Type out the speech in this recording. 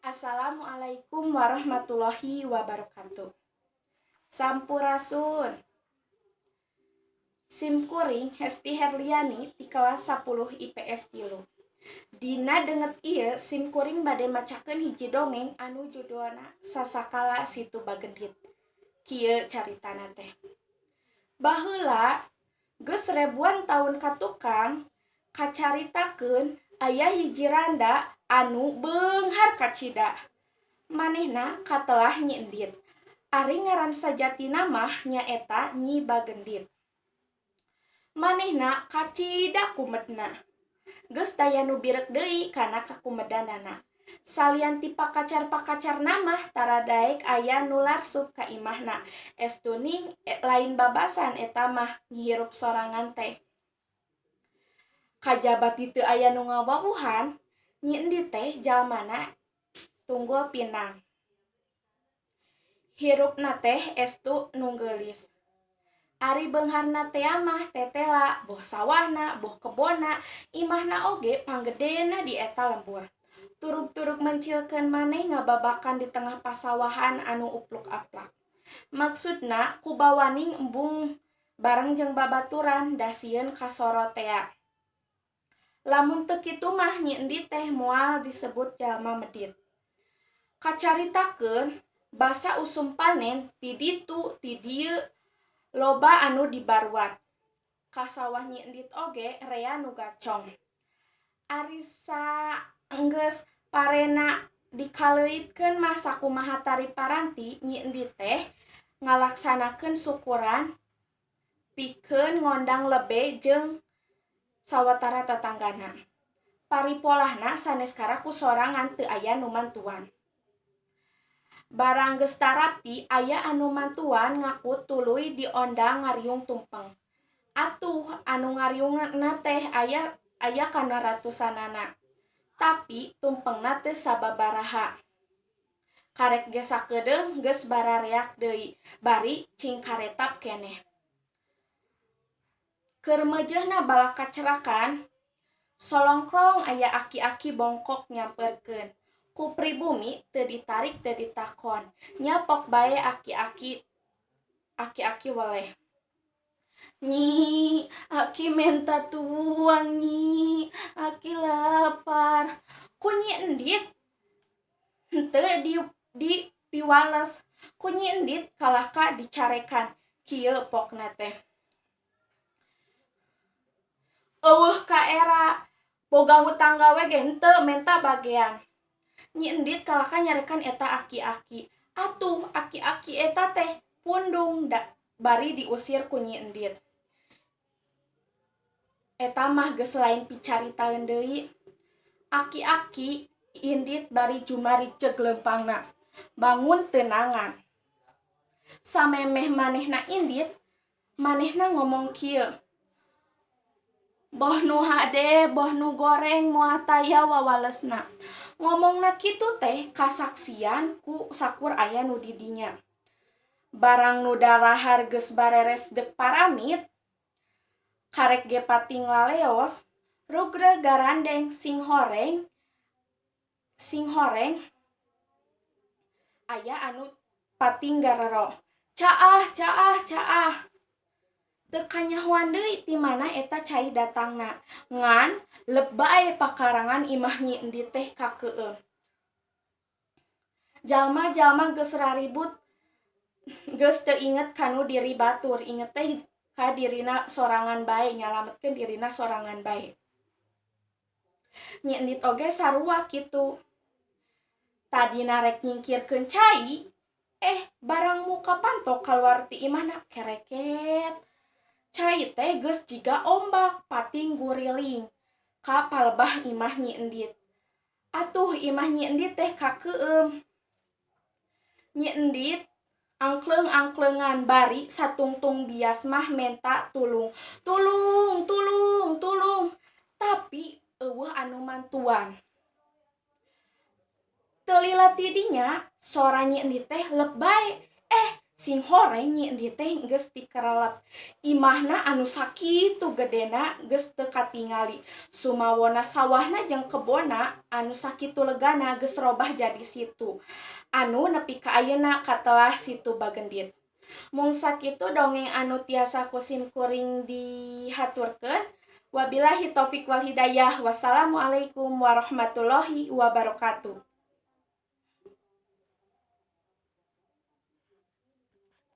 Assalamualaikum warahmatullahi wabarakatuh. Sampurasun. Sim kuring Hesti Herliani ti kelas 10 IPS 3. Dina denget ieu sim kuring bade macakeun hiji dongeng anu judulna Sasakala Situ Bagendit. Kieu caritana teh. Baheula geus rebuan taun ka tukang kacaritakeun aya hiji randa anu beunghar kacida. Manehna katelah Nyi Endit. Ari ngaran sajatina mah nyaeta Nyi Bagendit. Manehna kacida kumedna. Geus daya nu birek deui kana kakumedanana. Salian ti pakacar-pakacarna mah tara daek aya nu larsup ka imahna. Estuning lain babasan eta mah ngihirup sorangan teh. Kajaba ti teu aya nu ngawawuhan, Nyi Endit teh jalmana tunggul pinang. Hirupna teh estu nu geulis. Ari beungharna tea mah tetela, boh sawahna, boh kebonna, imahna oge panggedena di eta lembur. Turug-turug mencilkeun maneh ngababakan di tengah pasawahan anu upluk-aplak. Maksudna kubawaning embung bareng jeung babaturan da sieun kasoro tea. Lamun teu kitu mah Nyi Endit teh moal disebut jalma medit. Kacaritakeun basa usum panen ti ditu ti dieu loba anu dibaruat. Ka sawah Nyi Endit oge rea nu gacong. Ari saenggeus parena dikaleuitkeun mah sakumaha tari paranti Nyi Endit teh ngalaksanakeun syukuran pikeun ngondang lebe jeung sawatara tatanggana. Paripolahna sanes kara ku sorangan teu aya nu mantuan. Barang geus tarapti aya anu mantuan ngaku tuluy diondang ngariung tumpeng. Atuh anu ngariungna teh aya aya kana ratusanana. Tapi tumpengna teu sababaraha. Karek ge sakedeung geus barareak deui bari cingkaretap keneh. Keur meujeuhna balak kacerakan, solongkrong aya aki-aki bongkok nyamperkeun. Ku pribumi teu ditarik teu ditakon, nyapok bae aki-aki aki-aki weleh. Nyi, aki menta tuang nyi, aki lapar. Ku Nyi Endit henteu di dipiwales. Ku Nyi Endit kalahka dicarekan. Kieu pokna teh. Eueuh ka era, boga hutang gawe ge henteu menta bagean. Nyi Endit kalahka nyarekan eta aki-aki. Atuh aki-aki eta teh pundung da bari diusir ku Nyi Endit. Eta mah geus lain picaritaeun deui. Aki-aki indit bari jumarijeg leumpangna. Bangun teu nangan. Samemeh manehna indit, manehna ngomong kieu. Boh nu hade, boh nu goreng moal taya wawalesna. Ngomongna kitu teh kasaksian ku sakur aya nu di dinya. Barang nu darahar geus bareres deuk paramit, karek ge pating laleos, rugreg garandeng sing horeng sing horeng aya anu pating garero. Caah, caah, caah. Teu kanyahoan deui ti mana eta cai datangna. Ngan lep bae pakarangan imah Nyi Endit teh kakeueum. Jalma-jalma geus raribut geus teu inget kanu diri batur, inget teh ka dirina sorangan bae, nyalametkeun dirina sorangan bae. Nyi Endit oge sarua kitu. Tadina rek nyingkirkeun cai, eh barang muka panto kaluar ti imahna kereket. Cai teh geus jiga ombak pating guriling ka palebah imah Nyi Endit. Atuh imah Nyi Endit teh kakeueum. Nyi Endit angkleung-angkleungan bari satungtung bias mah menta tulung. Tulung, tulung, tulung. Tapi eueuh anu mantuan. Teu lila ti dinya sora Nyi Endit teh lep bae. Eh, Singhoreng Nyi Endit teh geus dikerelep. Imahna anu sakitu gedena geus teu katingali. Sumawona sawahna jeung kebonna anu sakitu legana geus robah jadi situ. Anu nepi ka ayeuna katelah Situ Bagendit. Mung sakitu dongeng anu tiasa ku simkuring dihaturkeun. Wabillahi taufik wal hidayah. Wassalamualaikum warahmatullahi wabarakatuh.